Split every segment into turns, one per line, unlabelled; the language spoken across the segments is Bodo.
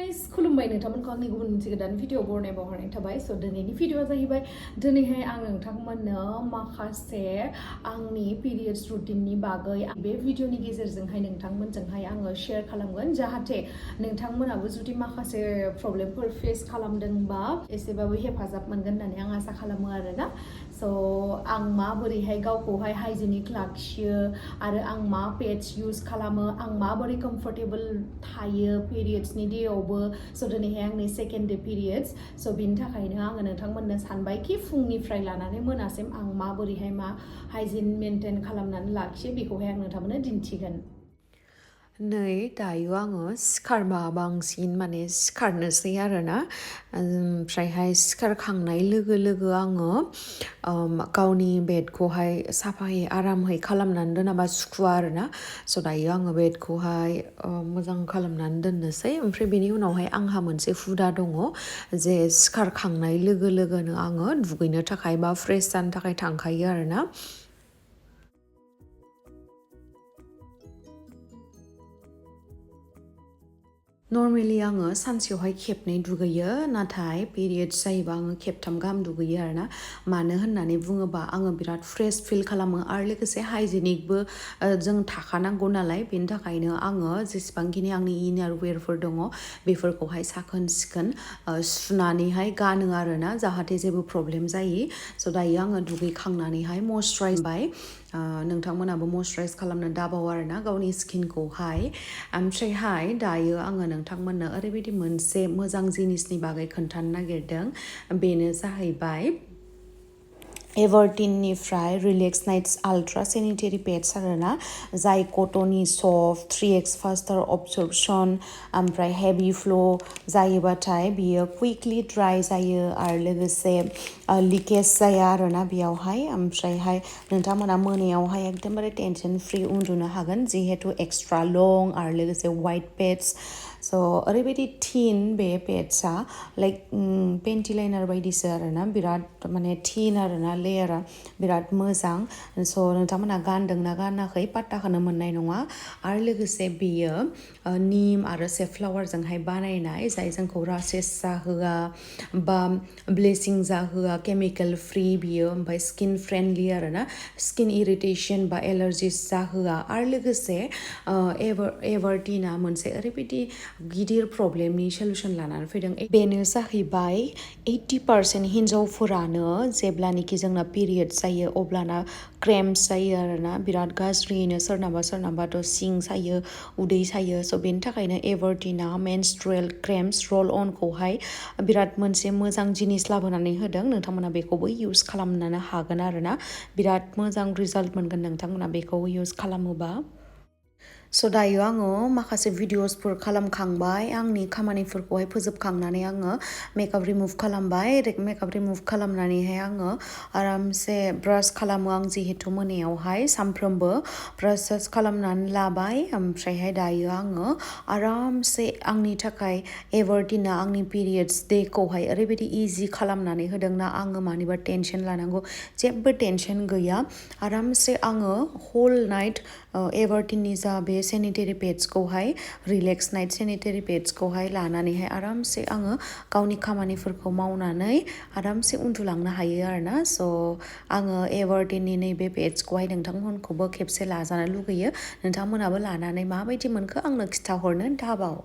गाइस खुलुमबाय नोंथांमोनखौ आंनि गुबुन मोनसे गोदान भिडिअ बरनाय बावहरनाय थाबाय स' दिनैनि भिडिअआ जाहैबाय दिनैहाय आं नोंथांमोननो माखासे आंनि पिरियड्स रुटिननि बागै बे भिडिअनि गेजेरजोंहाय नोंथांमोनजोंहाय आङो शेयार खालामगोन जाहाथे नोंथांमोनाबो जुदि माखासे प्रब्लेमफोर फेस खालामदोंबा एसेबाबो हेफाजाब मोनगोन होननानै आं आसा खालामो आरोना स' आं माबोरैहाय गावखौहाय हाइजेनिक लाखियो आरो आं मा पेड्स इउज खालामो आं माबोरै कम्फर्टेबल थायो पिरियड्सनि डेयावबो स' दिनैहाय आंनि सेकेन्ड डे पिरियड्स स' बिनि थाखायनो आङो नोंथांमोननो सानबाय कि फुंनिफ्राय लानानै मोनासिम आं माबोरैहाय मा हाइजिन मेनटेन खालामनानै लाखियो बेखौहाय आं नोंथांमोननो दिन्थिगोन नै दायो आङो सिखारबा बांसिन माने सिखारनोसै आरोना ओमफ्रायहाय सिखारखांनाय लोगो लोगो आङो गावनि बेडखौहाय साफायै आरामै खालामनानै दोनाबा सुखुवा आरोना स' दायो आङो बेडखौहाय मोजां खालामनानै दोननोसै ओमफ्राय बेनि उनावहाय आंहा मोनसे हुदा दङ जे सिखारखांनाय लोगो लोगोनो आङो दुगैनो थाखाय बा फ्रेश जानो थाखाय थांखायो आरोना नर्मेलि आङो सानसेयावहाय खेबनै दुगैयो नाथाय पिरियड्स जायोबा आङो खेबथाम गाहाम दुगैयो आरोना मानो होननानै बुङोबा आङो बिराद फ्रेश फिल खालामो आरो लोगोसे हाइजेनिकबो जों थाखानांगौ नालाय बेनि थाखायनो आङो जेसेबांखिनि आंनि इनार वेरफोर दङ बेफोरखौहाय साखोन सिखोन सुनानैहाय गानो आरोना जाहाथे जेबो प्रब्लेम जायि स' दायो आङो दुगैखांनानैहाय मयस्चराइज बाय नोंथांमोनाबो मयस्चराइज खालामनो दाबाव आरोना गावनि स्किनखौहाय ओमफ्रायहाय दायो आङो नोंथांमोननो ओरैबायदि मोनसे मोजां जिनिसनि बागै खोन्थानो नागिरदों बेनो जाहैबाय everteenनिफ्राय रिलेक्स नाइट्स आल्ट्रा सेनिटरी पेड्स आरोना जाय कटननि सफ्ट 3x फास्टार absorption ओमफ्राय हेभि फ्लो जायोबाथाय बियो क्विकलि ड्राई जायो आरो लोगोसे लिकेज जाया आरोना बेयावहाय ओमफ्रायहाय नोंथांमोना मोनायावहाय एकदमबारे टेनसन फ्रि उन्दुनो हागोन जिहेतु एक्सट्रा लं आरो लोगोसे वाइट पेड्स स' ओरैबायदि थिन बे पेड्सआ लाइक पेन्टि लाइनार बायदिसो आरोना बिराद माने थिन आरोना लेयारा बिराद मोजां स' नोंथांमोना गानदोंना गानाखै पात्ताखौनो मोननाय नङा आरो लोगोसे बेयो निम आरो सेफ्लावारजोंहाय बानायनाय जाय जोंखौ राशेस जाहोआ बा ब्लिचिं जाहोआ केमिकेल फ्रि बियो ओमफ्राय स्किन फ्रेन्डलि आरोना स्किन इरिटेसन बा एलार्जिस जाहोआ आरो लोगोसे everteenआ मोनसे ओरैबायदि गिदिर प्रब्लेमनि सल्युसन लानानै फैदों बेनो जाहैबाय 80% हिन्जावफोरानो जेब्लानोखि जोंना पिरियड जायो अब्लाना क्रेम्स जायो आरोना बिराद गाज्रियैनो सोरनाबाथ' सिं सायो उदै सायो स' बेनि थाखायनो everteenआ मेनस्ट्रुएल क्रेम्स रल अनखौहाय बिराद मोनसे मोजां जिनिस लाबोनानै होदों नोंथांमोना बेखौबो इउज खालामनो हागोन आरोना बिराद मोजां रिजाल्ट मोनगोन नोंथांमोना बेखौ इउज खालामोबा स' दायो आङो माखासे भिडिअसफोर खालामखांबाय आंनि खामानिफोरखौहाय फोजोबखांनानै आङो मेकआप रिमुभ खालामबाय मेकआप रिमुभ खालामनानैहाय आङो आरामसे ब्रास खालामो आं जिहेतु मोनायावहाय सानफ्रोमबो ब्रास खालामनानै लाबाय ओमफ्रायहाय दायो आङो आरामसे आंनि थाखाय everteenआ आंनि पिरियड्स डेखौहाय ओरैबायदि इजि खालामनानै होदोंना आङो मानिबा टेनसन लानांगौ जेबो टेनसन गैया आरामसे आङो होल नाइट everteenनि जा बे सेनिटरी पेड्सखौहाय रिलेक्स नाइट सेनिटरी पेड्सखौहाय लानानैहाय आरामसे आङो गावनि खामानिफोरखौ मावनानै आरामसे उन्दुलांनो हायो आरोना स' आङो everteenनि नैबे पेड्सखौहाय नोंथांमोनखौबो खेबसे लाजानो लुगैयो नोंथांमोनाबो लानानै माबायदि मोनखो आंनो खिन्थाहरनो दाबाव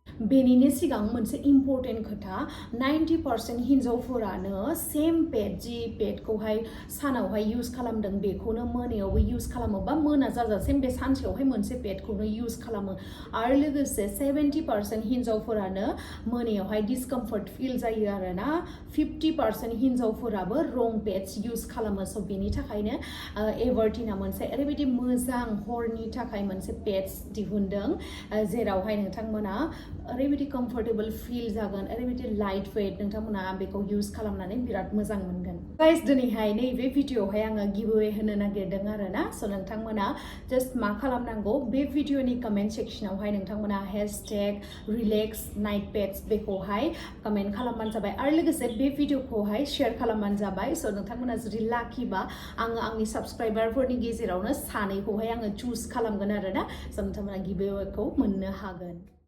बेनिनो सिगां मोनसे इम्परटेन्ट खोथा 90% हिन्जावफोरानो सेम पेड जि पेडखौहाय सानावहाय इउज खालामदों बेखौनो मोनायावबो इउज खालामो बा मोना जाजासिम बे सानसेयावहाय मोनसे पेडखौनो इउज खालामो आरो लोगोसे 70% हिन्जावफोरानो मोनायावहाय डिसकम्फर्ट फिल जायो आरोना 50% हिन्जावफोराबो रं पेड्स इउज खालामो स' बेनि थाखायनो everteenआ मोनसे ओरैबायदि मोजां हरनि थाखाय मोनसे पेड्स दिहुनदों जेरावहाय नोंथांमोना ओरैबायदि कम्फर्टेबल फिल जागोन ओरैबायदि लाइट वेट नोंथांमोना बेखौ इउज खालामनानै बिराद मोजां मोनगोन गाइस दिनैहाय नैबे भिडिअआवहाय आङो गिभअवे होनो नागिरदों आरोना स' नोंथांमोना जास्ट मा खालामनांगौ बे भिडिअनि कमेन्ट सेक्सनावहाय नोंथांमोना #रिलेक्स नाइट पेड्स बेखौहाय कमेन्ट खालामबानो जाबाय आरो लोगोसे बे भिडिअखौहाय शेयार खालामबानो जाबाय स' नोंथांमोना जुदि लाकिबा आङो आंनि साबस्क्राइबारफोरनि गेजेरावनो सानैखौहाय आङो चुज खालामगोन आरोना स' नोंथांमोना गिभअवेखौ मोननो हागोन